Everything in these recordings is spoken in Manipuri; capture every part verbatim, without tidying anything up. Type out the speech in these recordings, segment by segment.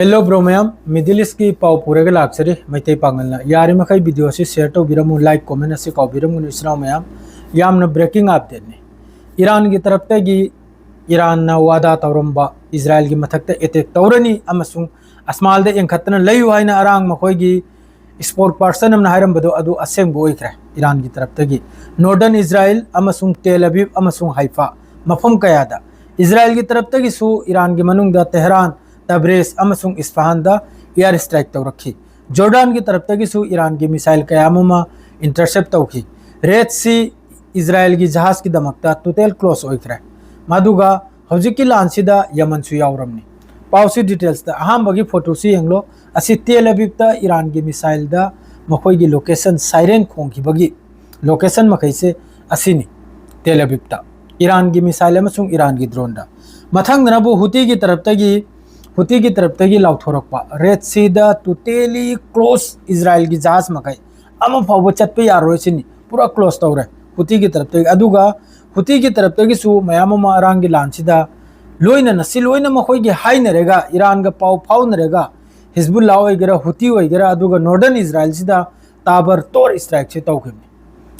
Hello bro ꯃꯌꯥꯝ, Middle East ꯀꯤ ꯄꯥꯎ ꯄꯨꯔꯒ ꯂꯥꯛꯆꯔꯤ ꯃꯩꯇꯩ ꯄꯥꯉꯜꯅ꯫ ꯌꯥꯔꯤꯃꯈꯩ video ꯑꯁꯤ share ꯇꯧꯕꯤꯔꯝꯃꯨ, like, comment ꯑꯁꯤ ꯀꯥꯎꯕꯤꯔꯝꯒꯅꯨ ꯏꯆꯤꯟ ꯏꯅꯥꯎ ꯃꯌꯥꯝ꯫ ꯌꯥꯝꯅ breaking update ꯅꯤ꯫ ꯏꯔꯥꯟꯒꯤ ꯇꯔꯞꯇꯒꯤ ꯏꯔꯥꯟꯅ ꯋꯥꯗꯥ ꯇꯧꯔꯝꯕ ꯏꯖꯔꯥꯏꯜꯒꯤ ꯃꯊꯛꯇ attack ꯇꯧꯔꯅꯤ ꯑꯃꯁꯨꯡ ꯑꯁꯃꯥꯜꯗ ꯌꯦꯡꯈꯠꯇꯅ ꯂꯩꯌꯨ ꯍꯥꯏꯅ ꯑꯔꯥꯡ ꯃꯈꯣꯏꯒꯤ spokesperson ꯑꯃꯅ ꯍꯥꯏꯔꯝꯕꯗꯣ ꯑꯗꯨ ꯑꯁꯦꯡꯕ ꯑꯣꯏꯈ꯭ꯔꯦ꯫ ꯏꯔꯥꯟꯒꯤ ꯇꯔꯞꯇꯒꯤ Northern Israel ꯑꯃꯁꯨꯡ ꯇꯦꯜ ꯑꯕꯤꯕ ꯑꯃꯁꯨꯡ ꯍꯥꯏꯐꯥ ꯃꯐꯝ ꯀꯌꯥꯗ, ꯏꯖꯔꯥꯏꯜꯒꯤ ꯇꯔꯞꯇꯒꯤꯁꯨ ꯏꯔꯥꯟꯒꯤ ꯃꯅꯨꯡꯗ ꯇꯦꯍꯔꯥꯟ, ꯇꯕ꯭ꯔꯦꯖ ꯑꯃꯁꯨꯡ ꯏꯁꯐꯥꯍꯥꯟꯗ air strike ꯇꯧꯔꯛꯈꯤ꯫ ꯖꯣꯔꯗꯥꯟꯒꯤ ꯇꯔꯞꯇꯒꯤꯁꯨ ꯏꯔꯥꯟꯒꯤ missile ꯀꯌꯥ ꯑꯃ intercept ꯇꯧꯈꯤ꯫ Red Sea ꯏꯖꯔꯥꯏꯜꯒꯤ ꯖꯍꯥꯖꯀꯤꯗꯃꯛꯇ total close ꯑꯣꯏꯈ꯭ꯔꯦ꯫ ꯃꯗꯨꯒ ꯍꯧꯖꯤꯛꯀꯤ ꯂꯥꯟꯁꯤꯗ ꯌꯃꯟꯁꯨ ꯌꯥꯎꯔꯝꯅꯤ꯫ ꯄꯥꯎꯁꯤ details ꯇ ꯑꯍꯥꯟꯕꯒꯤ photo ꯁꯤ ꯌꯦꯡꯂꯣ꯫ ꯑꯁꯤ ꯇꯦꯜ ꯑꯕꯤꯕꯇ ꯏꯔꯥꯟꯒꯤ missile ꯗ ꯃꯈꯣꯏꯒꯤ location siren ꯈꯣꯡꯈꯤꯕꯒꯤ location ꯃꯈꯩꯁꯦ ꯑꯁꯤꯅꯤ꯫ ꯇꯦꯜ ꯑꯕꯤꯕꯇ ꯏꯔꯥꯟꯒꯤ missile ꯑꯃꯁꯨꯡ ꯏꯔꯥꯟꯒꯤ drone ꯗ꯫ ꯃꯊꯪꯗꯅꯕꯨ ꯍꯨꯇꯤꯒꯤ ꯇꯔꯞꯇꯒꯤ, ꯍꯨꯇꯤꯒꯤ ꯇꯔꯞꯇꯒꯤ ꯂꯥꯎꯊꯣꯔꯛꯄ, Red Sea ꯗ totally close ꯏꯖꯔꯥꯏꯜꯒꯤ ꯖꯍꯥꯖ ꯃꯈꯩ ꯑꯃ ꯐꯥꯎꯕ ꯆꯠꯄ ꯌꯥꯔꯣꯏ ꯁꯤꯅꯤ꯫ ꯄꯨꯔꯥ close ꯇꯧꯔꯦ ꯍꯨꯇꯤꯒꯤ ꯇꯔꯞꯇꯒꯤ꯫ ꯑꯗꯨꯒ ꯍꯨꯇꯤꯒꯤ ꯇꯔꯞꯇꯒꯤꯁꯨ ꯃꯌꯥꯝ ꯑꯃ ꯑꯔꯥꯡꯒꯤ ꯂꯥꯟꯁꯤꯗ ꯂꯣꯏꯅꯅ ꯁꯤ ꯂꯣꯏꯅ ꯃꯈꯣꯏꯒꯤ ꯍꯥꯏꯅꯔꯒ, ꯏꯔꯥꯟꯒ ꯄꯥꯎ ꯐꯥꯎꯅꯔꯒ, ꯍꯤꯖꯕꯨꯜꯂꯥ ꯑꯣꯏꯒꯦꯔꯥ, ꯍꯨꯇꯤ ꯑꯣꯏꯒꯦꯔꯥ, ꯑꯗꯨꯒ Northern ꯏꯖꯔꯥꯏꯜꯁꯤꯗ ꯇꯥꯕꯔꯇꯣꯔ strike ꯁꯦ ꯇꯧꯈꯤꯕꯅꯤ꯫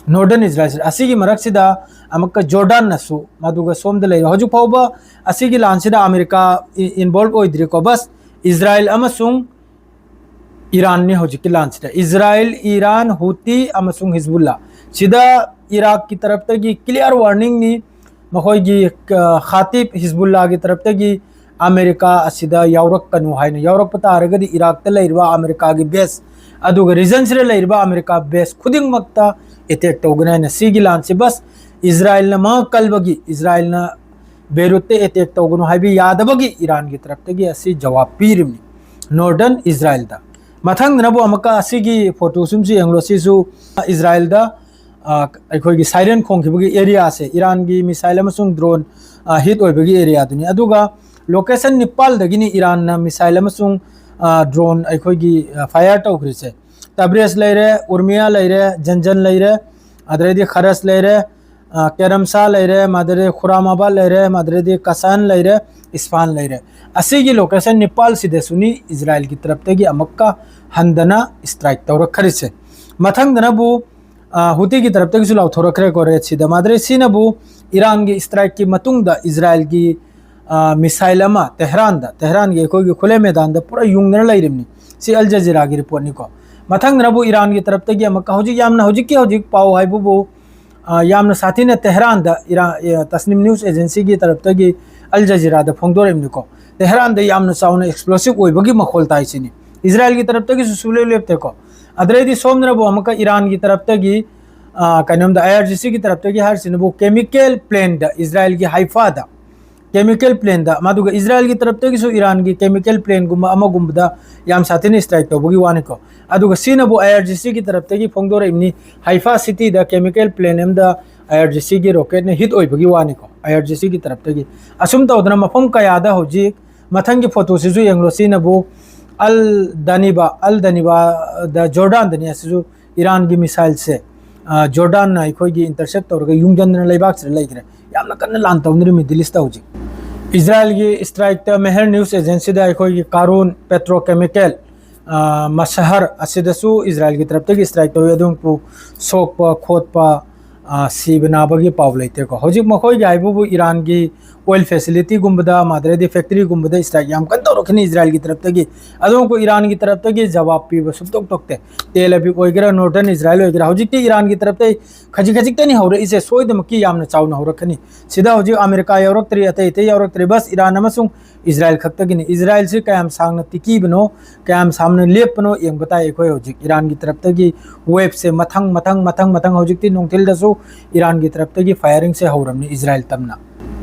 Northern ꯏꯖꯔꯥꯏꯜꯁꯤꯗ꯫ ꯑꯁꯤꯒꯤ ꯃꯔꯛꯁꯤꯗ ꯑꯃꯨꯛꯀ ꯖꯣꯔꯗꯥꯟꯅꯁꯨ, ꯃꯗꯨꯒ ꯁꯣꯝꯗ ꯂꯩꯔꯦ꯫ ꯍꯧꯖꯤꯛ ꯐꯥꯎꯕ ꯑꯁꯤꯒꯤ ꯂꯥꯟꯁꯤꯗ ꯑꯃꯦꯔꯤꯀꯥ ꯏ-, involve ꯑꯣꯏꯗ꯭ꯔꯤꯀꯣ꯫ ꯕꯁ ꯏꯖꯔꯥꯏꯜ ꯑꯃꯁꯨꯡ ꯏꯔꯥꯟꯅꯤ ꯍꯧꯖꯤꯛꯀꯤ ꯂꯥꯟꯁꯤꯗ꯫ ꯏꯖꯔꯥꯏꯜ, ꯏꯔꯥꯟ, ꯍꯨꯇꯤ ꯑꯃꯁꯨꯡ ꯍꯤꯖꯕꯨꯜꯂꯥ꯫ ꯁꯤꯗ ꯏꯔꯥꯛꯀꯤ ꯇꯔꯞꯇꯒꯤ clear warning ꯅꯤ꯫ ꯃꯈꯣꯏꯒꯤ, ꯑ, ꯈꯥꯇꯤꯕ ꯍꯤꯖꯕꯨꯜꯂꯥꯒꯤ ꯇꯔꯞꯇꯒꯤ ꯑꯃꯦꯔꯤꯀꯥ ꯑꯁꯤꯗ ꯌꯥꯎꯔꯛꯀꯅꯨ ꯍꯥꯏꯅ, ꯌꯥꯎꯔꯛꯄ ꯇꯥꯔꯒꯗꯤ ꯏꯔꯥꯛꯇ ꯂꯩꯔꯤꯕ ꯑꯃꯦꯔꯤꯀꯥꯒꯤ base, ꯑꯗꯨꯒ region ꯁꯤꯗ ꯂꯩꯔꯤꯕ ꯑꯃꯦꯔꯤꯀꯥ base ꯈꯨꯗꯤꯡꯃꯛꯇ attack ꯇꯧꯒꯅꯤ ꯍꯥꯏꯅ꯫ ꯁꯤꯒꯤ ꯂꯥꯟꯁꯤ ꯕꯁ ꯏꯖꯔꯥꯏꯜꯅ ꯃꯉꯛ ꯀꯜꯕꯒꯤ, ꯏꯖꯔꯥꯏꯜꯅ ꯕꯦꯔꯨꯠꯇ attack ꯇꯧꯒꯅꯨ ꯍꯥꯏꯕ ꯌꯥꯗꯕꯒꯤ ꯏꯔꯥꯟꯒꯤ ꯇꯔꯞꯇꯒꯤ ꯑꯁꯤ ꯖꯋꯥꯕ ꯄꯤꯔꯤꯕꯅꯤ Northern ꯏꯖꯔꯥꯏꯜꯗ꯫ ꯃꯊꯪꯗꯅꯕꯨ ꯑꯃꯨꯛꯀ ꯑꯁꯤꯒꯤ photo ꯁꯨꯝꯁꯤ ꯌꯦꯡꯂꯣ꯫ ꯁꯤꯁꯨ ꯏꯖꯔꯥꯏꯜꯗ, ꯑ, ꯑꯩꯈꯣꯏꯒꯤ siren ꯈꯣꯡꯈꯤꯕꯒꯤ area ꯁꯦ, ꯏꯔꯥꯟꯒꯤ missile ꯑꯃꯁꯨꯡ drone, ꯑ, hit ꯑꯣꯏꯕꯒꯤ area ꯗꯨꯅꯤ꯫ ꯑꯗꯨꯒ location ꯅꯤꯄꯥꯜꯗꯒꯤꯅꯤ ꯏꯔꯥꯟꯅ missile ꯑꯃꯁꯨꯡ, ꯑ, drone ꯑꯩꯈꯣꯏꯒꯤ, ꯑ, fire ꯇꯧꯈ꯭ꯔꯤꯁꯦ꯫ ꯇꯕ꯭ꯔꯦꯖ ꯂꯩꯔꯦ, ꯎꯔꯃꯤꯌꯥ ꯂꯩꯔꯦ, ꯖꯟꯖꯟ ꯂꯩꯔꯦ, ꯑꯗꯩꯗꯤ ꯈꯔꯁ ꯂꯩꯔꯦ, ꯑ, ꯀꯦꯔꯝꯁꯥ ꯂꯩꯔꯦ, ꯃꯗꯨꯗꯩ ꯈꯨꯔꯥꯃꯥꯕꯥꯗ ꯂꯩꯔꯦ, ꯃꯗꯨꯗꯩꯗꯤ ꯀꯁꯥꯟ ꯂꯩꯔꯦ, ꯏꯁꯐꯥꯟ ꯂꯩꯔꯦ꯫ ꯑꯁꯤꯒꯤ ꯂꯣꯀꯦꯁꯟ ꯅꯤꯄꯥꯜꯁꯤꯗꯁꯨꯅꯤ ꯏꯖꯔꯥꯏꯜꯒꯤ ꯇꯔꯞꯇꯒꯤ ꯑꯃꯨꯛꯀ ꯍꯟꯗꯅ ꯁ꯭ꯇ꯭ꯔꯥꯏꯛ ꯇꯧꯔꯛꯈ꯭ꯔꯤꯁꯦ꯫ ꯃꯊꯪꯗꯅꯕꯨ, ꯑ, ꯍꯨꯇꯤꯒꯤ ꯇꯔꯞꯇꯒꯤꯁꯨ ꯂꯥꯎꯊꯣꯔꯛꯈ꯭ꯔꯦꯀꯣ ꯔꯦꯗꯁꯤꯗ꯫ ꯃꯥꯗ꯭ꯔꯦꯁꯤꯅꯕꯨ ꯏꯔꯥꯟꯒꯤ ꯁ꯭ꯇ꯭ꯔꯥꯏꯛꯀꯤ ꯃꯇꯨꯡꯗ ꯏꯖꯔꯥꯏꯜꯒꯤ, ꯑ, ꯃꯤꯁꯥꯏꯜ ꯑꯃ ꯇꯦꯍꯔꯥꯟꯗ, ꯇꯦꯍꯔꯥꯟꯒꯤ ꯑꯩꯈꯣꯏꯒꯤ ꯈꯨꯂꯦ ꯃꯦꯗꯥꯟꯗ ꯄꯨꯔꯥ ꯌꯨꯡꯗꯅ ꯂꯩꯔꯤꯕꯅꯤ꯫ ꯁꯤ ꯑꯜ ꯖꯖꯤꯔꯥꯒꯤ ꯔꯤꯄꯣꯔꯠꯅꯤꯀꯣ꯫ ꯃꯊꯪꯗꯅꯕꯨ ꯏꯔꯥꯟꯒꯤ ꯇꯔꯞꯇꯒꯤ ꯑꯃꯨꯛꯀ ꯍꯧꯖꯤꯛ ꯌꯥꯝꯅ ꯍꯧꯖꯤꯛꯀꯤ ꯍꯧꯖꯤꯛ ꯄꯥꯎ ꯍꯥꯏꯕꯕꯨ, ꯑ, ꯌꯥꯝꯅ ꯁꯥꯊꯤꯅ ꯇꯦꯍꯔꯥꯟꯗ ꯏꯔꯥ-, ꯑ, ꯇꯁꯅꯤꯝ ꯅ꯭ꯌꯨꯁ ꯑꯦꯖꯦꯟꯁꯤꯒꯤ ꯇꯔꯞꯇꯒꯤ ꯑꯜ ꯖꯖꯤꯔꯥꯗ ꯐꯣꯡꯗꯣꯔꯛꯏꯕꯅꯤꯀꯣ꯫ ꯇꯦꯍꯔꯥꯟꯗ ꯌꯥꯝꯅ ꯆꯥꯎꯅ ꯑꯦꯛꯁꯄ꯭ꯂꯣꯁꯤꯚ ꯑꯣꯏꯕꯒꯤ ꯃꯈꯣꯜ ꯇꯥꯏ ꯁꯤꯅꯤ꯫ ꯏꯖꯔꯥꯏꯜꯒꯤ ꯇꯔꯞꯇꯒꯤꯁꯨ ꯁꯨꯡꯂꯦꯞ ꯂꯦꯞꯇꯦꯀꯣ꯫ ꯑꯗꯨꯗꯩꯗꯤ ꯁꯣꯝꯗꯅꯕꯨ ꯑꯃꯨꯛꯀ ꯏꯔꯥꯟꯒꯤ ꯇꯔꯞꯇꯒꯤ, ꯑ, ꯀꯩꯅꯣꯝꯗ ꯑꯥꯏ ꯑꯥꯔ ꯖꯤ ꯁꯤꯒꯤ ꯇꯔꯞꯇꯒꯤ ꯍꯥꯏꯔꯤꯁꯤꯅꯕꯨ ꯀꯦꯃꯤꯀꯦꯜ ꯄ꯭ꯂꯦꯟꯗ ꯏꯖꯔꯥꯏꯜꯒꯤ ꯍꯥꯏꯐꯥꯗ ꯀꯦꯃꯤꯀꯦꯜ ꯄ꯭ꯂꯦꯟꯗ, ꯃꯗꯨꯒ ꯏꯖꯔꯥꯏꯜꯒꯤ ꯇꯔꯞꯇꯒꯤꯁꯨ ꯏꯔꯥꯟꯒꯤ ꯀꯦꯃꯤꯀꯦꯜ ꯄ꯭ꯂꯦꯟꯒꯨꯝꯕ ꯑꯃꯒꯨꯝꯕꯗ ꯌꯥꯝ ꯁꯥꯊꯤꯅ ꯁ꯭ꯇ꯭ꯔꯥꯏꯛ ꯇꯧꯕꯒꯤ ꯋꯥꯅꯤꯀꯣ꯫ ꯑꯗꯨꯒ ꯁꯤꯅꯕꯨ ꯑꯥꯏ ꯑꯥꯔ ꯖꯤ ꯁꯤꯒꯤ ꯇꯔꯞꯇꯒꯤ ꯐꯣꯡꯗꯣꯔꯛꯏꯕꯅꯤ, ꯍꯥꯏꯐꯥ ꯁꯤꯇꯤꯗ ꯀꯦꯃꯤꯀꯦꯜ ꯄ꯭ꯂꯦꯟ ꯑꯃꯗ ꯑꯥꯏ ꯑꯥꯔ ꯖꯤ ꯁꯤꯒꯤ ꯔꯣꯀꯦꯠꯅ ꯍꯤꯠ ꯑꯣꯏꯕꯒꯤ ꯋꯥꯅꯤꯀꯣ, ꯑꯥꯏ ꯑꯥꯔ ꯖꯤ ꯁꯤꯒꯤ ꯇꯔꯞꯇꯒꯤ꯫ ꯑꯁꯨꯝ ꯇꯧꯗꯅ ꯃꯐꯝ ꯀꯌꯥꯗ ꯍꯧꯖꯤꯛ, ꯃꯊꯪꯒꯤ ꯐꯣꯇꯣꯁꯤꯁꯨ ꯌꯦꯡꯂꯣ, ꯁꯤꯅꯕꯨ ꯑꯜ ꯗꯅꯤꯕꯥ, ꯑꯜ ꯗꯅꯤꯕꯥꯗ ꯖꯣꯔꯗꯥꯟꯗꯅꯤ, ꯑꯁꯤꯁꯨ ꯏꯔꯥꯟꯒꯤ ꯃꯤꯁꯥꯏꯜꯁꯦ, ꯑ, ꯖꯣꯔꯗꯥꯟꯅ ꯑꯩꯈꯣꯏꯒꯤ ꯏꯟꯇꯔꯁꯦꯞ ꯇꯧꯔꯒ ꯌꯨꯡꯖꯟꯗꯅ ꯂꯩꯕꯥꯛꯁꯤꯗ ꯂꯩꯈ꯭ꯔꯦ꯫ ꯌꯥꯝꯅ ꯀꯟꯅ ꯂꯥꯟ ꯇꯧꯅꯔꯤ ꯃꯤꯗꯜ ꯏꯁꯇ ꯍꯧꯖꯤꯛ꯫ ꯏꯖꯔꯥꯏꯜꯒꯤ ꯁ꯭ꯇ꯭ꯔꯥꯏꯛꯇ ꯃꯦꯍꯔ ꯅ꯭ꯌꯨꯁ ꯑꯦꯖꯦꯟꯁꯤꯗ ꯑꯩꯈꯣꯏꯒꯤ ꯀꯥꯔꯨꯟ ꯄꯦꯇ꯭ꯔꯣꯀꯦꯃꯤꯀꯦꯜ, ꯑ, ꯃꯁꯍꯔ ꯑꯁꯤꯗꯁꯨ ꯏꯖꯔꯥꯏꯜꯒꯤ ꯇꯔꯞꯇꯒꯤ ꯁ꯭ꯇ꯭ꯔꯥꯏꯛ ꯇꯧꯏ꯫ ꯑꯗꯨꯕꯨ ꯁꯣꯛꯄ ꯈꯣꯠꯄ, ꯑ, ꯁꯤꯕ ꯅꯥꯕꯒꯤ ꯄꯥꯎ ꯂꯩꯇꯦꯀꯣ꯫ ꯍꯧꯖꯤꯛ ꯃꯈꯣꯏꯒꯤ ꯍꯥꯏꯕꯕꯨ ꯏꯔꯥꯟꯒꯤ ꯑꯣꯏꯜ ꯐꯦꯁꯤꯂꯤꯇꯤꯒꯨꯝꯕꯗ, ꯃꯥꯗ꯭ꯔꯦꯗꯤ ꯐꯦꯛꯇ꯭ꯔꯤꯒꯨꯝꯕꯗ ꯁ꯭ꯇ꯭ꯔꯥꯏꯛ ꯌꯥꯝ ꯀꯟꯅ ꯇꯧꯔꯛꯈꯤꯅꯤ ꯏꯖꯔꯥꯏꯜꯒꯤ ꯇꯔꯞꯇꯒꯤ꯫ ꯑꯗꯨꯕꯨ ꯏꯔꯥꯟꯒꯤ ꯇꯔꯞꯇꯒꯤ ꯖꯋꯥꯕ ꯄꯤꯕ ꯁꯨꯡꯇꯣꯛ ꯇꯣꯛꯇꯦ꯫ ꯇꯦꯜ ꯑꯕꯤꯕ ꯑꯣꯏꯒꯦꯔꯥ, ꯅꯣꯔꯗꯔꯟ ꯏꯖꯔꯥꯏꯜ ꯑꯣꯏꯒꯦꯔꯥ, ꯍꯧꯖꯤꯛꯇꯤ ꯏꯔꯥꯟꯒꯤ ꯇꯔꯞꯇꯒꯤ ꯈꯖꯤꯛ ꯈꯖꯤꯛꯇꯅꯤ ꯍꯧꯔꯛꯏꯁꯦ꯫ ꯁꯣꯏꯗꯃꯛꯀꯤ ꯌꯥꯝꯅ ꯆꯥꯎꯅ ꯍꯧꯔꯛꯀꯅꯤ꯫ ꯁꯤꯗ ꯍꯧꯖꯤꯛ ꯑꯃꯦꯔꯤꯀꯥ ꯌꯥꯎꯔꯛꯇ꯭ꯔꯤ, ꯑꯇꯩ ꯑꯇꯩ ꯌꯥꯎꯔꯛꯇ꯭ꯔꯤ, ꯕꯁ ꯏꯔꯥꯟ ꯑꯃꯁꯨꯡ ꯏꯖꯔꯥꯏꯜ ꯈꯛꯇꯒꯤꯅꯤ꯫ ꯏꯖꯔꯥꯏꯜꯁꯤ ꯀꯌꯥꯝ ꯁꯥꯡꯅ ꯇꯤꯀꯤꯕꯅꯣ, ꯀꯌꯥꯝ ꯁꯥꯡꯅ ꯂꯦꯞꯄꯅꯣ ꯌꯦꯡꯕ ꯇꯥꯏ ꯑꯩꯈꯣꯏ ꯍꯧꯖꯤꯛ꯫ ꯏꯔꯥꯟꯒꯤ ꯇꯔꯞꯇꯒꯤ ꯋꯦꯞꯁꯦ ꯃꯊꯪ, ꯃꯊꯪ, ꯃꯊꯪ, ꯃꯊꯪ ꯍꯧꯖꯤꯛꯇꯤ ꯅꯨꯡꯊꯤꯜꯗꯁꯨ ꯏꯔꯥꯟꯒꯤ ꯇꯔꯞꯇꯒꯤ ꯐꯥꯏꯌꯔꯤꯡꯁꯦ ꯍꯧꯔꯝꯅꯤ ꯏꯖꯔꯥꯏꯜ ꯇꯝꯅ꯫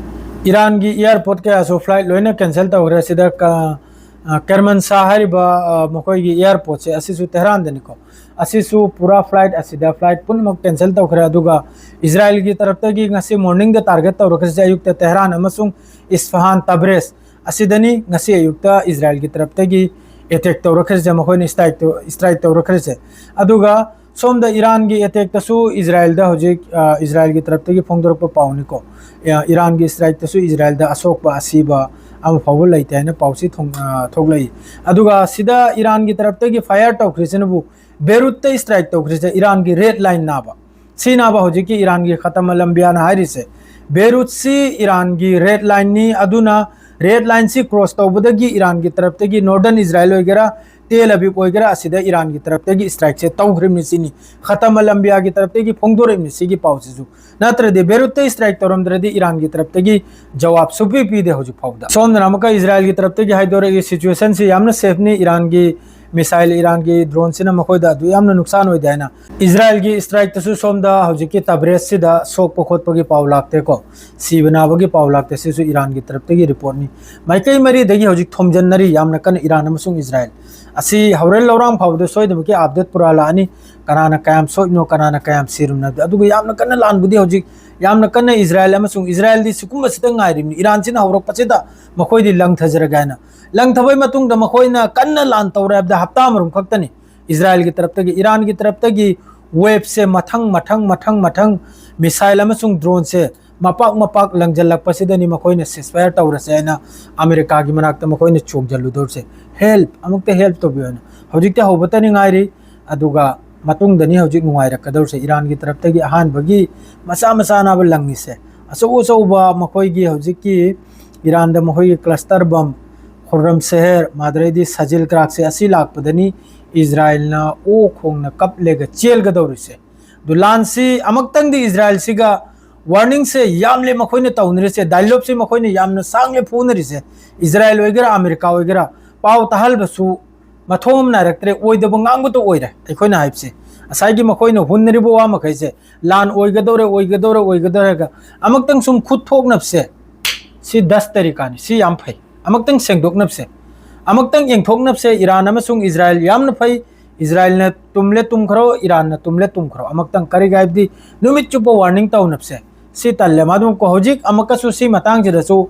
ꯏꯔꯥꯟꯒꯤ ꯑꯦꯌꯥꯔꯄꯣꯔꯠ ꯀꯌꯥꯁꯨ ꯐ꯭ꯂꯥꯏꯠ ꯂꯣꯏꯅ ꯀꯦꯟꯁꯦꯜ ꯇꯧꯈ꯭ꯔꯦ꯫ ꯁꯤꯗ ꯀ-, ꯑ, ꯀꯔꯃꯟ ꯁꯥ ꯍꯥꯏꯔꯤꯕ, ꯑ, ꯃꯈꯣꯏꯒꯤ ꯑꯦꯌꯥꯔꯄꯣꯔꯠꯁꯦ ꯑꯁꯤꯁꯨ ꯇꯦꯍꯔꯥꯟꯗꯅꯤꯀꯣ꯫ ꯑꯁꯤꯁꯨ ꯄꯨꯔꯥ ꯐ꯭ꯂꯥꯏꯠ ꯑꯁꯤꯗ ꯐ꯭ꯂꯥꯏꯠ ꯄꯨꯝꯅꯃꯛ ꯀꯦꯟꯁꯦꯜ ꯇꯧꯈ꯭ꯔꯦ꯫ ꯑꯗꯨꯒ ꯏꯖꯔꯥꯏꯜꯒꯤ ꯇꯔꯞꯇꯒꯤ ꯉꯁꯤ ꯃꯣꯔꯅꯤꯡꯗ ꯇꯥꯔꯒꯦꯠ ꯇꯧꯔꯛꯈ꯭ꯔꯤꯁꯦ ꯑꯌꯨꯛꯇ ꯇꯦꯍꯔꯥꯟ ꯑꯃꯁꯨꯡ ꯏꯁꯐꯍꯥꯟ ꯇꯕ꯭ꯔꯦꯖ ꯑꯁꯤꯗꯅꯤ ꯉꯁꯤ ꯑꯌꯨꯛꯇ ꯏꯖꯔꯥꯏꯜꯒꯤ ꯇꯔꯞꯇꯒꯤ ꯑꯦꯇꯦꯛ ꯇꯧꯔꯛꯈ꯭ꯔꯤꯁꯦ, ꯃꯈꯣꯏꯅ ꯁ꯭ꯇ꯭ꯔꯥꯏꯛ ꯇꯧ-, ꯁ꯭ꯇ꯭ꯔꯥꯏꯛ ꯇꯧꯔꯛꯈ꯭ꯔꯤꯁꯦ꯫ ꯑꯗꯨꯒ ꯁꯣꯝꯗ ꯏꯔꯥꯟꯒꯤ ꯑꯦꯇꯦꯛꯇꯁꯨ ꯏꯖꯔꯥꯏꯜꯗ ꯍꯧꯖꯤꯛ, ꯑ, ꯏꯖꯔꯥꯏꯜꯒꯤ ꯇꯔꯞꯇꯒꯤ ꯐꯣꯡꯗꯣꯔꯛꯄ ꯄꯥꯎꯅꯤꯀꯣ꯫ ꯑ, ꯏꯔꯥꯟꯒꯤ ꯁ꯭ꯇ꯭ꯔꯥꯏꯛꯇꯁꯨ ꯏꯖꯔꯥꯏꯜꯗ ꯑꯁꯣꯛꯄ ꯑꯁꯤꯕ, ꯑꯃ ꯐꯥꯎꯕ ꯂꯩꯇꯦ ꯍꯥꯏꯅ ꯄꯥꯎꯁꯤ ꯊꯣꯡ-, ꯑ, ꯊꯣꯛꯂꯛꯏ꯫ ꯑꯗꯨꯒ ꯁꯤꯗ ꯏꯔꯥꯟꯒꯤ ꯇꯔꯞꯇꯒꯤ fire ꯇꯧꯈ꯭ꯔꯤꯁꯤꯅꯕꯨ ꯕꯦꯔꯨꯠꯇ strike ꯇꯧꯈ꯭ꯔꯤꯁꯦ ꯏꯔꯥꯟꯒꯤ red line ꯅꯥꯕ꯫ ꯁꯤ ꯅꯥꯕ ꯍꯧꯖꯤꯛꯀꯤ ꯏꯔꯥꯟꯒꯤ ꯈꯇꯝ ꯑꯂꯝꯕꯤꯌꯥꯅ ꯍꯥꯏꯔꯤꯁꯦ꯫ ꯕꯦꯔꯨꯠꯁꯤ ꯏꯔꯥꯟꯒꯤ red line ꯅꯤ, ꯑꯗꯨꯅ red line ꯁꯤ cross ꯇꯧꯕꯗꯒꯤ ꯏꯔꯥꯟꯒꯤ ꯇꯔꯞꯇꯒꯤ northern Israel ꯑꯣꯏꯒꯦꯔꯥ, ꯇꯦꯜ ꯑꯕꯤꯕ ꯑꯣꯏꯒꯦꯔꯥ, ꯑꯁꯤꯗ ꯏꯔꯥꯟꯒꯤ ꯇꯔꯞꯇꯒꯤ strike ꯁꯦ ꯇꯧꯈ꯭ꯔꯤꯕꯅꯤ ꯁꯤꯅꯤ꯫ ꯈꯇꯝ ꯑꯂꯝꯕꯤꯌꯥꯒꯤ ꯇꯔꯞꯇꯒꯤ ꯐꯣꯡꯗꯣꯔꯛꯏꯕꯅꯤ ꯁꯤꯒꯤ ꯄꯥꯎꯁꯤꯁꯨ꯫ ꯅꯠꯇ꯭ꯔꯗꯤ ꯕꯦꯔꯨꯠꯇ strike ꯇꯧꯔꯝꯗ꯭ꯔꯗꯤ ꯏꯔꯥꯟꯒꯤ ꯇꯔꯞꯇꯒꯤ ꯖꯋꯥꯕ ꯁꯨꯄꯤ ꯄꯤꯗꯦ ꯍꯧꯖꯤꯛ ꯐꯥꯎꯗ꯫ ꯁꯣꯝꯗꯅ ꯑꯃꯨꯛꯀ ꯏꯖꯔꯥꯏꯜꯒꯤ ꯇꯔꯞꯇꯒꯤ ꯍꯥꯏꯗꯣꯔꯛꯏ, situation ꯁꯤ ꯌꯥꯝꯅ safe ꯅꯤ, ꯏꯔꯥꯟꯒꯤ missile, ꯏꯔꯥꯟꯒꯤ drone ꯁꯤꯅ ꯃꯈꯣꯏꯗ ꯑꯗꯨ ꯌꯥꯝꯅ ꯅꯨꯡꯁꯥꯟ ꯑꯣꯏꯗꯦ ꯍꯥꯏꯅ꯫ ꯏꯖꯔꯥꯏꯜꯒꯤ strike ꯇꯁꯨ ꯁꯣꯝꯗ ꯍꯧꯖꯤꯛꯀꯤ ꯇꯕ꯭ꯔꯦꯖꯁꯤꯗ ꯁꯣꯛꯄ ꯈꯣꯠꯄꯒꯤ ꯄꯥꯎ ꯂꯥꯛꯇꯦꯀꯣ, ꯁꯤꯕ ꯅꯥꯕꯒꯤ ꯄꯥꯎ ꯂꯥꯛꯇꯦ, ꯁꯤꯁꯨ ꯏꯔꯥꯟꯒꯤ ꯇꯔꯞꯇꯒꯤ report ꯅꯤ꯫ ꯃꯥꯏꯀꯩ ꯃꯔꯤꯗꯒꯤ ꯍꯧꯖꯤꯛ ꯊꯣꯝꯖꯤꯟꯅꯔꯤ ꯌꯥꯝꯅ ꯀꯟꯅ ꯏꯔꯥꯟ ꯑꯃꯁꯨꯡ ꯏꯖꯔꯥꯏꯜ꯫ ꯑꯁꯤ ꯍꯣꯔꯦꯟ ꯂꯧꯔꯥꯡ ꯐꯥꯎꯕꯗ ꯁꯣꯏꯗꯅꯃꯛꯀꯤ update ꯄꯨꯔꯛꯂꯛꯑꯅꯤ, ꯀꯅꯥꯅ ꯀꯌꯥꯝ ꯁꯣꯛꯏꯅꯣ, ꯀꯅꯥꯅ ꯀꯌꯥꯝ ꯁꯤꯔꯤꯕꯅꯣ ꯍꯥꯏꯕꯗꯣ꯫ ꯑꯗꯨꯒ ꯌꯥꯝꯅ ꯀꯟꯅ ꯂꯥꯟꯕꯨꯗꯤ ꯍꯧꯖꯤꯛ, ꯌꯥꯝꯅ ꯀꯟꯅ ꯏꯖꯔꯥꯏꯜ ꯑꯃꯁꯨꯡ ꯏꯖꯔꯥꯏꯜꯗꯤ ꯁꯤꯒꯨꯝꯕꯁꯤꯗ ꯉꯥꯏꯔꯤꯕꯅꯤ꯫ ꯏꯔꯥꯟꯁꯤꯅ ꯍꯧꯔꯛꯄꯁꯤꯗ ꯃꯈꯣꯏꯗꯤ ꯂꯪꯊꯖꯔꯒꯦ ꯍꯥꯏꯅ꯫ ꯂꯪꯊꯕꯩ ꯃꯇꯨꯡꯗ ꯃꯈꯣꯏꯅ ꯀꯟꯅ ꯂꯥꯟ ꯇꯧꯔꯦ ꯍꯥꯏꯕꯗ ꯍꯞꯇꯥ ꯑꯃꯔꯣꯝ ꯈꯛꯇꯅꯤ꯫ ꯏꯖꯔꯥꯏꯜꯒꯤ ꯇꯔꯞꯇꯒꯤ, ꯏꯔꯥꯟꯒꯤ ꯇꯔꯞꯇꯒꯤ wave ꯁꯦ ꯃꯊꯪ, ꯃꯊꯪ, ꯃꯊꯪ, ꯃꯊꯪ missile ꯑꯃꯁꯨꯡ drone ꯁꯦ ꯃꯄꯥꯛ ꯃꯄꯥꯛ ꯂꯪꯖꯜꯂꯛꯄꯁꯤꯗꯅꯤ ꯃꯈꯣꯏꯅ ceasefire ꯇꯧꯔꯁꯦ ꯍꯥꯏꯅ ꯑꯃꯦꯔꯤꯀꯥꯒꯤ ꯃꯅꯥꯛꯇ ꯃꯈꯣꯏꯅ ꯆꯣꯡꯖꯜꯂꯨꯗꯧꯔꯤꯁꯦ꯫ Help, ꯑꯃꯨꯛꯇ help ꯇꯧꯕꯤꯌꯨ ꯍꯥꯏꯅ꯫ ꯍꯧꯖꯤꯛꯇꯤ ꯍꯧꯕꯇꯅꯤ ꯉꯥꯏꯔꯤ, ꯑꯗꯨꯒ ꯃꯇꯨꯡꯗꯅꯤ ꯍꯧꯖꯤꯛ ꯅꯨꯡꯉꯥꯏꯔꯛꯀꯗꯧꯔꯤꯁꯦ꯫ ꯏꯔꯥꯟꯒꯤ ꯇꯔꯞꯇꯒꯤ ꯑꯍꯥꯟꯕꯒꯤ ꯃꯆꯥ ꯃꯆꯥ ꯅꯥꯕ ꯂꯪꯉꯤꯁꯦ꯫ ꯑꯆꯧ ꯑꯆꯧꯕ ꯃꯈꯣꯏꯒꯤ ꯍꯧꯖꯤꯛꯀꯤ ꯏꯔꯥꯟꯗ ꯃꯈꯣꯏꯒꯤ cluster bomb, ꯈꯨꯔꯝ ꯁꯦꯍꯔ, ꯃꯥꯗꯔꯩꯗꯤ ꯁꯖꯤꯜ ꯀ꯭ꯔꯥꯛꯁꯦ ꯑꯁꯤ ꯂꯥꯛꯄꯗꯅꯤ ꯏꯖꯔꯥꯏꯜꯅ ꯑꯣ ꯈꯣꯡꯅ ꯀꯞꯂꯒ ꯆꯦꯜꯒꯗꯧꯔꯤꯁꯦ꯫ ꯑꯗꯨ ꯂꯥꯟꯁꯤ ꯑꯃꯨꯛꯇꯪꯗꯤ ꯏꯖꯔꯥꯏꯜꯁꯤꯒ warning ꯁꯦ ꯌꯥꯝꯂꯦ ꯃꯈꯣꯏꯅ ꯇꯧꯅꯔꯤꯁꯦ, dialogue ꯁꯦ ꯃꯈꯣꯏꯅ ꯌꯥꯝꯅ ꯁꯥꯡꯂꯦ ꯐꯨꯅꯔꯤꯁꯦ꯫ ꯏꯖꯔꯥꯏꯜ ꯑꯣꯏꯒꯦꯔꯥ ꯑꯃꯦꯔꯤꯀꯥ ꯑꯣꯏꯒꯦꯔꯥ ꯄꯥꯎ ꯇꯥꯍꯜꯕꯁꯨ ꯃꯊꯣꯡ ꯑꯃ ꯅꯥꯏꯔꯛꯇ꯭ꯔꯦ, ꯑꯣꯏꯗꯕ ꯉꯥꯡꯕꯇ ꯑꯣꯏꯔꯦ꯫ ꯑꯩꯈꯣꯏꯅ ꯍꯥꯏꯕꯁꯦ ꯉꯁꯥꯏꯒꯤ ꯃꯈꯣꯏꯅ ꯍꯨꯟꯅꯔꯤꯕ ꯋꯥ ꯃꯈꯩꯁꯦ ꯂꯥꯟ ꯑꯣꯏꯒꯗꯧꯔꯦ, ꯑꯣꯏꯒꯗꯧꯔꯦ, ꯑꯣꯏꯒꯗꯧꯔꯦꯒ ꯑꯃꯨꯛꯇꯪ ꯁꯨꯝ ꯈꯨꯠ ꯊꯣꯛꯅꯕꯁꯦ, ꯁꯤ ꯗꯁ ꯇꯔꯤꯀꯥꯅꯤ, ꯁꯤ ꯌꯥꯝ ꯐꯩ꯫ ꯑꯃꯨꯛꯇꯪ ꯁꯦꯡꯗꯣꯛꯅꯕꯁꯦ, ꯑꯃꯨꯛꯇꯪ ꯌꯦꯡꯊꯣꯛꯅꯕꯁꯦ꯫ ꯏꯔꯥꯟ ꯑꯃꯁꯨꯡ ꯏꯖꯔꯥꯏꯜ ꯌꯥꯝꯅ ꯐꯩ, ꯏꯖꯔꯥꯏꯜꯅ ꯇꯨꯝꯂꯦ ꯇꯨꯝꯈ꯭ꯔꯣ, ꯏꯔꯥꯟꯅ ꯇꯨꯝꯂꯦ ꯇꯨꯝꯈ꯭ꯔꯣ꯫ ꯑꯃꯨꯛꯇꯪ ꯀꯔꯤꯒꯤ ꯍꯥꯏꯕꯗꯤ ꯅꯨꯃꯤꯠ ꯆꯨꯞꯄ warning ꯇꯧꯅꯕꯁꯦ꯫ ꯁꯤ ꯇꯜꯂꯦ꯫ ꯃꯗꯨ ꯍꯧꯖꯤꯛ ꯑꯃꯨꯛꯀꯁꯨ ꯁꯤ ꯃꯇꯥꯡꯁꯤꯗꯁꯨ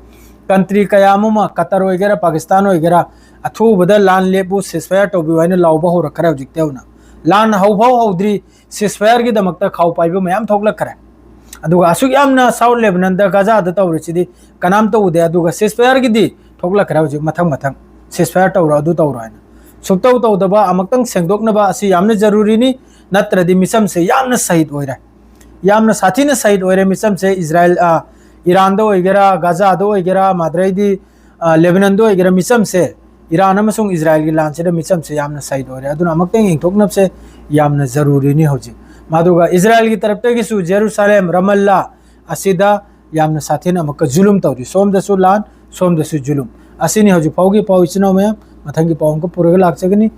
country ꯀꯌꯥ ꯑꯃ, ꯀꯇꯔ ꯑꯣꯏꯒꯦꯔꯥ, ꯄꯥꯀꯤꯁꯇꯥꯟ ꯑꯣꯏꯒꯦꯔꯥ, ꯑꯊꯨꯕꯗ ꯂꯥꯟ ꯂꯦꯞꯄꯨ, ceasefire ꯇꯧꯕꯤꯌꯨ ꯍꯥꯏꯅ ꯂꯥꯎꯕ ꯍꯧꯔꯛꯈ꯭ꯔꯦ ꯍꯧꯖꯤꯛꯇꯤ ꯍꯧꯅ꯫ ꯂꯥꯟ ꯍꯧꯐꯥꯎ ꯍꯧꯗ꯭ꯔꯤ, ceasefire ꯒꯤꯗꯃꯛꯇ ꯈꯥꯎ ꯄꯥꯏꯕ ꯃꯌꯥꯝ ꯊꯣꯛꯂꯛꯈ꯭ꯔꯦ꯫ ꯑꯗꯨꯒ ꯑꯁꯨꯛ ꯌꯥꯝꯅ South Lebanon ꯗ ꯒꯥꯖꯥꯗ ꯇꯧꯔꯤꯁꯤꯗꯤ ꯀꯅꯥꯝꯇ ꯎꯗꯦ꯫ ꯑꯗꯨꯒ ceasefire ꯒꯤꯗꯤ ꯊꯣꯛꯂꯛꯈ꯭ꯔꯦ ꯍꯧꯖꯤꯛ ꯃꯊꯪ ꯃꯊꯪ, ceasefire ꯇꯧꯔꯣ, ꯑꯗꯨ ꯇꯧꯔꯣ ꯍꯥꯏꯅ꯫ ꯁꯨꯛꯇꯧ ꯇꯧꯗꯕ, ꯑꯃꯨꯛꯇꯪ ꯁꯦꯡꯗꯣꯛꯅꯕ ꯑꯁꯤ ꯌꯥꯝꯅ ꯖꯔꯨꯔꯤꯅꯤ꯫ ꯅꯠꯇ꯭ꯔꯗꯤ ꯃꯤꯆꯝꯁꯦ ꯌꯥꯝꯅ ꯁꯍꯤꯗ ꯑꯣꯏꯔꯦ, ꯌꯥꯝꯅ ꯁꯥꯊꯤꯅ ꯁꯍꯤꯗ ꯑꯣꯏꯔꯦ ꯃꯤꯆꯝꯁꯦ꯫ ꯏꯖꯔꯥꯏꯜ, ꯑ, ꯏꯔꯥꯟꯗ ꯑꯣꯏꯒꯦꯔꯥ, ꯒꯥꯖꯥꯗ ꯑꯣꯏꯒꯦꯔꯥ, ꯃꯗ꯭ꯔꯩꯗꯤ, ꯑ, ꯂꯦꯕꯅꯟꯗ ꯑꯣꯏꯒꯦꯔꯥ, ꯃꯤꯆꯝꯁꯦ, ꯏꯔꯥꯟ ꯑꯃꯁꯨꯡ ꯏꯖꯔꯥꯏꯜꯒꯤ ꯂꯥꯟꯁꯤꯗ ꯃꯤꯆꯝꯁꯦ ꯌꯥꯝꯅ ꯁꯍꯤꯗ ꯑꯣꯏꯔꯦ꯫ ꯑꯗꯨꯅ ꯑꯃꯨꯛꯇꯪ ꯌꯦꯡꯊꯣꯛꯅꯕꯁꯦ ꯌꯥꯝꯅ ꯖꯔꯨꯔꯤꯅꯤ ꯍꯧꯖꯤꯛ꯫ ꯃꯗꯨꯒ ꯏꯖꯔꯥꯏꯜꯒꯤ ꯇꯔꯞꯇꯒꯤꯁꯨ ꯖꯦꯔꯨꯁꯥꯂꯦꯝ, ꯔꯃꯜꯂꯥ ꯑꯁꯤꯗ ꯌꯥꯝꯅ ꯁꯥꯊꯤꯅ ꯑꯃꯨꯛꯀ ꯖꯨꯂꯨꯝ ꯇꯧꯔꯤ꯫ ꯁꯣꯝꯗꯁꯨ ꯂꯥꯟ, ꯁꯣꯝꯗꯁꯨ ꯖꯨꯂꯨꯝ꯫ ꯑꯁꯤꯅꯤ ꯍꯧꯖꯤꯛ ꯐꯥꯎꯒꯤ ꯄꯥꯎ, ꯏꯆꯤꯟ ꯏꯅꯥꯎ ꯃꯌꯥꯝ꯫ ꯃꯊꯪꯒꯤ ꯄꯥꯎ ꯑꯃꯨꯛꯀ ꯄꯨꯔꯒ ꯂꯥꯛꯆꯒꯅꯤ꯫